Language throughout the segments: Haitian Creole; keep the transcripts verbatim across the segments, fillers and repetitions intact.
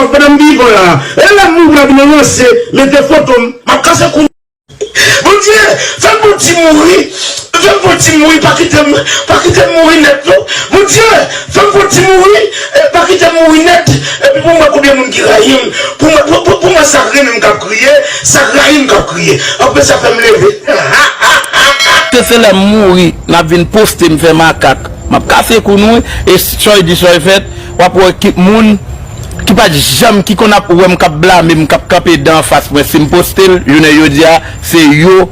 Pandan m vivan la, e lè m mouri, w ap vin ranse, mete foto m, m ap kase kou. Bondye, fè m fon ti mouri, fè m fon ti mouri, pa kite m, pa kite m mouri nèt non. Bondye, fè m fon ti mouri, e pa kite m mouri nèt. Epi pou m wè konbyen moun ki rayi m, pou m, pou, pou, pou m wè sa k renmen m k ap kriye, sa k rayi m k ap kriye. Anpil sa fè m leve. Se se lè m mouri, n ap vin poste m fè makak. M ap kase kou nou, e choy di choy fèt, w ap wè ki moun ki pa t janm, ki konn ap wè m k ap blame m, k ap kanpe dan anfas mwen, si m poste l, jounen jodi a, se yo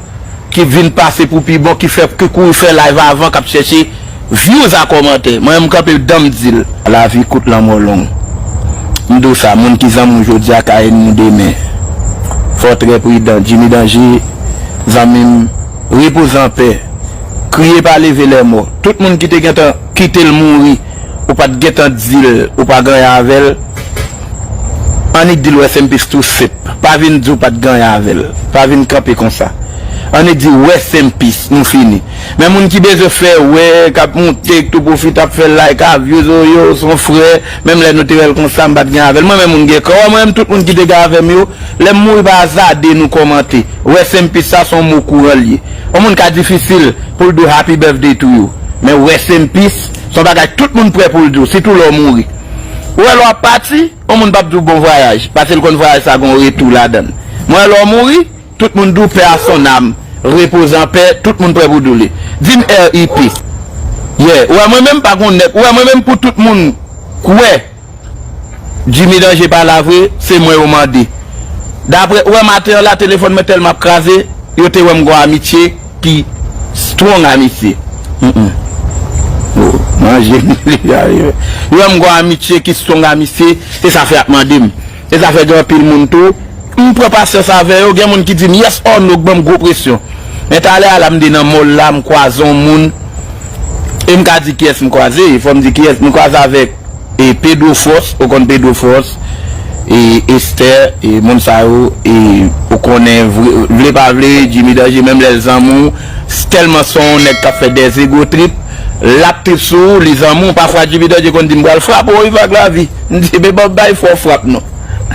ki vin pase pou pi bon, ki fè, ki kouri fè live avan, k ap chèche views a kòmantè. Mwen menm m kanpe dan m di l. Lavi kout, lanmò long. M di w sa, moun ki zanmi w jodi a ka ènmi w demen. Fò w trè pridan. Jimmy Danger, zanmi m, repoze anpè. Kriye pa leve lè mò. Tout moun ki te gentan kite l mouri, ou pa t gentan di l ou pa gen anyen avè l, annik di l rest in peace tou senp. Pa vin di w pa t gen anyen avè l. Pa vin kanpe konsa. Annik di rest in peace, nou fini. Men moun ki bezwen fè wè, k ap monte, k tou pwofite ap fè like a views, o yo, se yon frè, menm lè nou te wè l konsa, m pa t gen avè l. Mwen menm moun gen kò, mwen menm tout moun ki te gen avè m yo, lè m mouri pa azade nou kòmante. Rest in peace sa se yon mo kouran l ye. Yon moun ka difisil pou l di w happy birthday to you. Men rest in peace se yon bagay tout moun prè pou l di w, sitou lè w mouri. Ou wè lè w ap pati, yon moun p ap di w bon vwayaj, paske l konn vwayaj sa gen yon retou ladan l. Men w wè lè w mouri, tout moun di w paix à son âme, repoze an pè, tout moun prè pou di w li. Di m R I P. Yeah, ou wè mwen menm pa gon nèg, ou wè mwen menm pou tout moun kwè Jimmy Danger pa la vre, se mwen yo mande. Daprè, ou wè maten an la, telefòn mwen tèlman ap kraze, yo te wè m gon amitye ki strong a misye. Mm, mm. Oh, manje m li a, yo. Yo wè m gon amitye ki strong a misye, se sa fè y ap mande m. Se sa fè gen anpil moun tou, m pran pasyans avè yo, gen moun ki di m yes or no, k ban m gwo presyon. Men talè a la, m te nan mòl la, m kwaze yon moun, e m ka di kiyès m kwaze, fò m di kiyès, m kwaze avèk e Pedro Force, ou konn Pedro Force, e Esther, e moun sa yo, e ou konnen, vre, vle pa vle, Jimmy Danger, menm lè l zanmi w, tèlman se yon nèg k ap fè des ego trip, l ap trip sou ou, li zanmi w, pafwa Jimmy Danger konn di m pral frape w wi Vag Lavi. M di, men ban m bay fò frap non.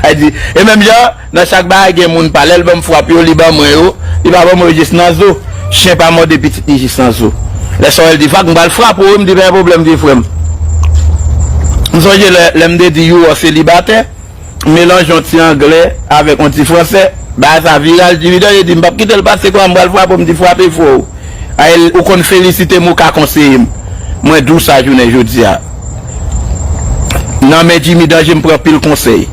Ay di, e menm jan, nan chak bagay gen moun pa, lè l ban m frap yo, li ban mwen yo, li pa ban mwen yo jis nan zo. Chen pa mòde pitit li jis nan zo. Lè sa w wè l di, Vag, m pral frape w wi, m di, pa gen pwoblèm vye frè m. M sonje lè, lè m te di you are selibatè, m melanje yon ti anglè avèk yon ti fransè, bagay sa viral, Jimmy Danger di m p ap kite l pase konsa, m pral frape w, m di, frape fò wi. Ay, ou konn felisite m, ou ka konseye m. Mwen di w sa jounen jodi a. Nan men Jimmy Danger m pran pil konsèy.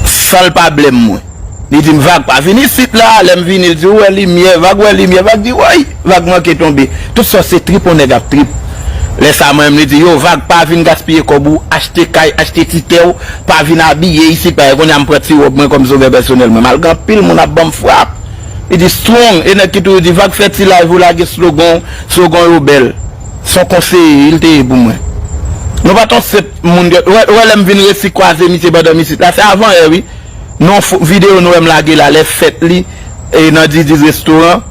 San l pa blèm mwen. Li di m, Vag, pa vin isit la. Lè m vini, l di, ou wè limyè, Vag wè limyè, Vag di, woy, Vag manke tonbe. Tout sa se trip yon nèg ap trip. Lè sa mwen menm, li di, yo, Vag, pa vin gaspiye kòb ou, achte kay, achte ti tè w, pa vin abiye isit, paske kounye a m pran ti wòb mwen kòm sovè pèsonèl mwen. Malgre anpil moun ap ban m frap. Li di strong, e nèg ki toujou di Vag fè ti live ou lage slogan, slogan yo bèl. Se yon konseye li te ye pou mwen. Nou pa t yon senp moun, ou wè, ou wè lè m vin resi kwaze misye pandan m isit la, se avan yè wi. Nan yon fo-, videyo nou wè m lage la, lè fèt li, e nan Didi's Restaurant,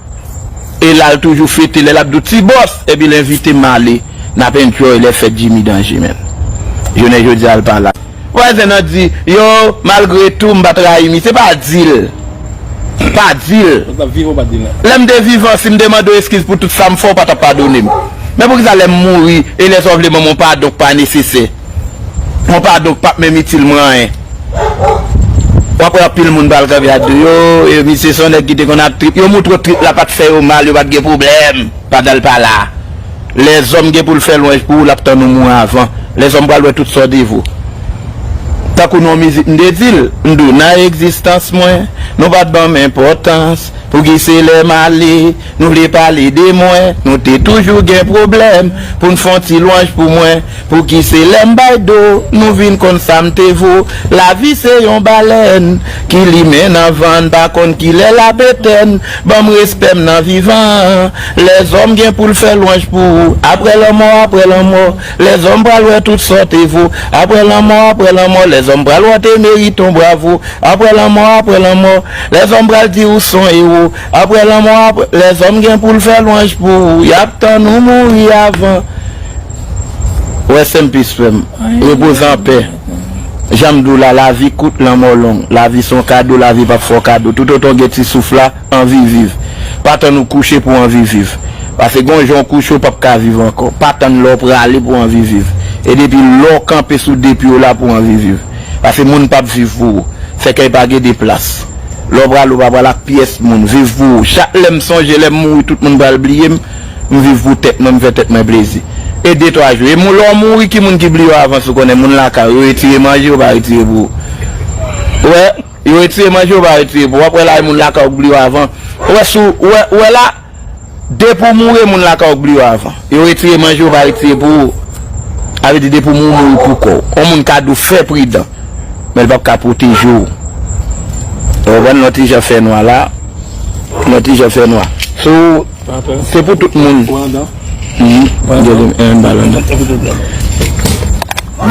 e l al toujou fete, lè l ap di w ti bòs, epi l envite m ale, n ap enjoy lè fèt Jimmy Danger, menn. Jounen jodi a, l pa la. Vwazin an di, yo, malgre tou, m pa t rayi misye, pa di l. Pa di l. Lè m te vivan, si m te mande w eskiz pou tout sa m fè, w pa t ap padone m. Men poukisa lè m mouri, e lè sa w vle ban m yon padon k pa nesesè? Yon padon k p ap menm itil mwen anyen. W ap wè anpil moun pral kanpe ap di w, yo, e misye se yon nèg ki te konn ap trip. Yo moutre w trip la pa t fè yo mal, yo pa t gen pwoblèm pandan l pa la. Lèzòm gen pou l fè lwanj pou ou, l ap tann ou mouri avan. Lèzòm pral wè tout sa w te vo. Tankou nan yon mizik m te di l, m di w, nan egzistans mwen, nou pa t ban m enpòtans. Pouki se lè m ale, nou vle pale de mwen? Nou te toujou gen pwoblèm pou n fè yon ti lwanj pou mwen. Pouki se lè m bay do, nou vin konn sa m te vo? Lavi se yon balèn ki limen nan van, n pa konn kilè l ap etèn. Ban m respè m nan vivan an. Lèzòm gen pou l fè lwanj pou ou. Aprè lanmò, aprè lanmò, lèzòm pral wè tout sa w te vo. Aprè lanmò, aprè lanmò, lèzòm pral wè w te merit yon bravo. Aprè lanmò, aprè lanmò, lèzòm pral di ou s on ewo. Aprè lanmò, aprè, lèzòm gen pou l fè lwanj pou ou. Y ap tann ou mouri avan. Rest in peace, frè m. Repoze an pè. Jan m di w la, lavi kout, lanmò long. Lavi se yon kado, lavi p ap fè w kado. Toutotan w gen ti souf la, anvi viv. Pa tann ou kouche pou w anvi viv. Paske gen yon jan w kouche, w p ap ka viv ankò. Pa tann lè w prale pou w anvi viv. E depi lè w kanpe sou de pye w la pou w anvi viv. Paske moun p ap viv pou ou. Sèkèy pa gen de plas. Lè w prale, ou pa pral ak pyès moun. Viv pou ou. Chak lè m sonje, lè m mouri, tout moun pral bliye m. M viv pou tèt mwen, m fè tèt mwen plezi. E de twa jou. E moun, lè w mouri, ki moun ki bliye w avan, si w konnen moun lakay ou, yo retire manje, yo pa retire pou ou. Ou wè, yo retire manje, yo pa retire pou ou. W ap wè la, e moun lakay ou k bliye w avan. Ou wè, si w, ou wè, ou wè la, depi w mouri, e moun lakay ou k bliye w avan. Yo retire manje, yo pa retire pou ou. Sa vle di, depi w mouri, mouri pou kò w. Yon moun ka di w fè pridan, men l p ap ka pwoteje w. Ou konprann, lè yon ti jan fè nwa la, lè yon ti jan fè nwa. So, se pou tout moun. Mhm. Gen,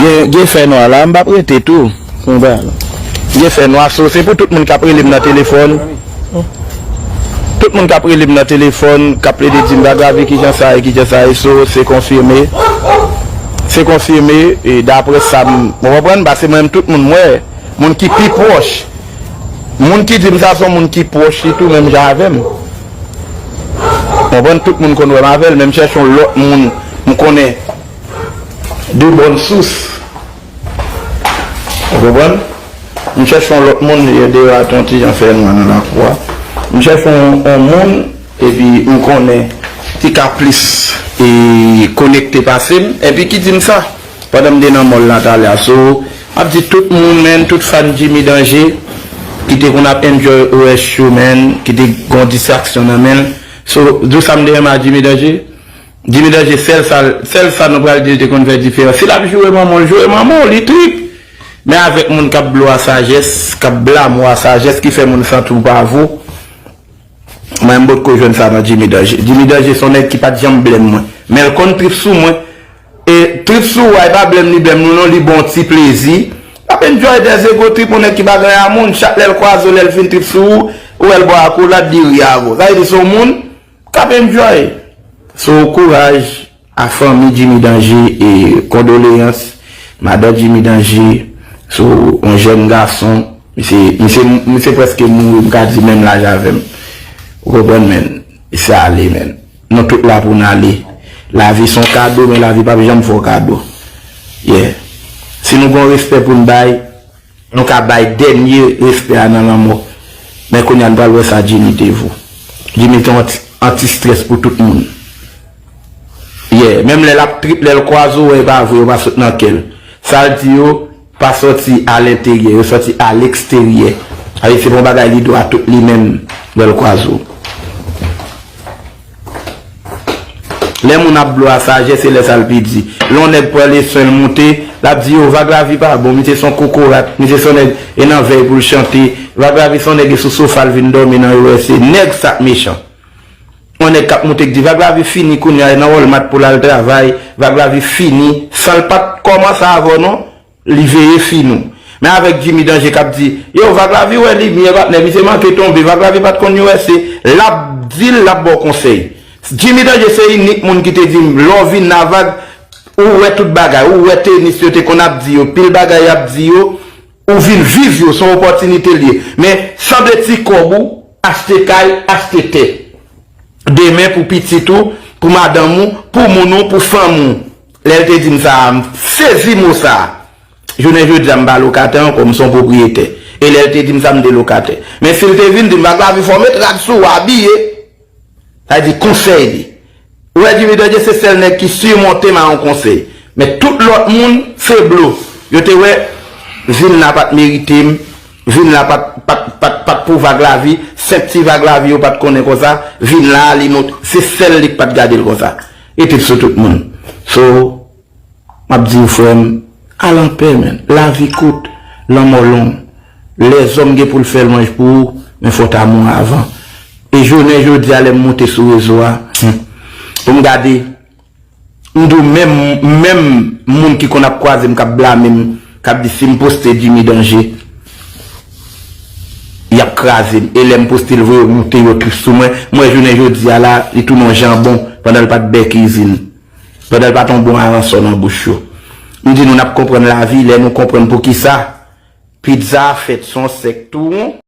gen, gen fè nwa la, m p ap rete tou. Gen fè nwa, so, se pou tout moun k ap rele m nan telefòn. Tout moun k ap rele m nan telefòn, k ap plede di m, "Vagravi, kijan sa ye, kijan sa ye?" So, se konfime. Se konfime, e daprè sa m, ou konprann, paske mwen menm, tout moun m wè, moun ki pi pwòch. Moun ki di m sa, se yon moun ki pwòch li tou, menm jan avè m. Ou konprann, tout moun konn wè m avè l, men m chèche yon lòt moun, m konnen de bòn sous. Ou konprann? M chèche yon lòt moun, e deyò a te yon ti jan fè nwa nan lakou a. M chèche yon, yon moun, epi m konnen ki ka plis, e konekte pase m, epi ki di m sa. Pandan m te nan mòl la talè a, so, m ap di tout moun, man, tout fan Jimmy Danje, ki te konn ap enjoy O S Show, man, ki te gon distraksyon nan men l. So, di w sa m te renmen a Jimmy Danje? Jimmy Danje, sèl sa, sèl sa nou pral di l te konn fè diferans. Si l ap joure manman w, joure manman w, li trip. Men avèk moun k ap blo a sajès, k ap blame w a sajès, ki fè moun santi w pa vo. Mwen, m potko jwenn sa nan Jimmy Danje. Jimmy Danje se yon nèg ki pa t janm blame mwen. Men l konn trip sou mwen. E trip sou ou a, e pa blame li blame nou non, li ba w ti plezi. L ap enjoy des ego trip, yon nèg ki pa gen anyen a moun. Chak lè l kwaze w, lè l fin trip sou ou, ou wè l ba w akolad, li ri avè w. Sa vle di se yon moun k ap enjoy. So, kouraj a fanmi Jimmy Danje e kondoleyans madan Jimmy Danje. So, yon jèn gason, misye, misye, misye prèske mouri, m ka di menm laj avè m. Ou konprann, men? Misye ale, men. Nou tout la pou n ale. Lavi se yon kado, men lavi p ap janm fè w kado. Yeah. Si nou gen yon respè pou n bay, nou ka bay dènye respè a nan lanmò. Men kounye a n pral wè sa Jimmy te vo. Jimmy te yon anti, anti-strès pou tout moun. Yeah, menm lè l ap trip, lè l kwaze w, wè e pa vre, yo pa sot nan kè l. Sa l di yo, pa sòti a lenteryè, yo sòti a leksteryè. Sa vle di se pa yon bagay li dwe a tout li menm lè l kwaze w. Lè moun ap blo a sajès, se lè sa l pi di. Lè yon nèg pran leson l moute, l ap di, "Yo, Vag Lavi pa bon, misye se yon kokorat, misye se yon nèg e nan vèy pou l chante, Vag Lavi se yon nèg e sou sofa l vin dòmi nan U S A." Nèg sa k mechan. Yon nèg k ap moute k di, "Vag Lavi fini kounye a, e nan Walmart pou l al travay, Vag Lavi fini," san l pa t kòmanse avè w non. Li veye fi nou. Men avèk Jimmy Danje k ap di, "Yo, Vag Lavi wè limyè, patnè, misye manke tonbe, Vag Lavi pa t konn U S A," l ap di l, l ap ba w konsèy. Jimmy Danje se inik moun ki te di m, "Lè w vin la, Vag, ou wè tout bagay, ou wè tenis yo te konn ap di yo, pil bagay y ap di yo, ou vin viv yo, se yon opòtinite l ye. Men, sanble ti kòb ou, achte kay, achte tè. Demen pou pitit ou, pou madanm ou, pou moun ou, pou fanmi w." Lè l te di m sa a, m sezi mo sa a. Jounen jodi a, m pa lokatè ankò, m se yon pwopriyetè. E lè l te di m sa, m te lokatè. Men si l te vin di m, "Vag Lavi, fò w met rad sou ou, abiye." Sa vle di konsèy li. Ou wè, Jimmy Danje se sèl nèg ki simonte m a yon konsèy. Men tout lòt moun, se blo. Yo te wè, vin la pa t merite m, vin la pa t, pa t, pa t, pa t pou Vag Lavi, senp ti Vag Lavi yo pa t konnen konsa, vin la a, li mont, se sèl li k pa t gade l konsa. Rete sou tout moun. So, m ap di w, frè m, al anpè, men. Lavi kout, lanmò long. Lèzòm gen pou l fè lwanj pou ou, men fò w ta mouri avan. E jounen jodi a, lè m moute sou rezo a, hmm, pou m gade, m di w, menm, menm moun ki konn ap kwaze m, k ap blame m, k ap di si m poste Jimmy Danje, y ap kraze m. E lè m poste l, voye w moute, yo trip sou mwen. M wè jounen jodi a la, li tounen yon janbon pandan l pa t bèk izin. Pandan l pa t yon bon aransò nan bouch yo. M di nou n ap konprann lavi lè nou konprann poukisa pizza fèt se yon sèk tou won.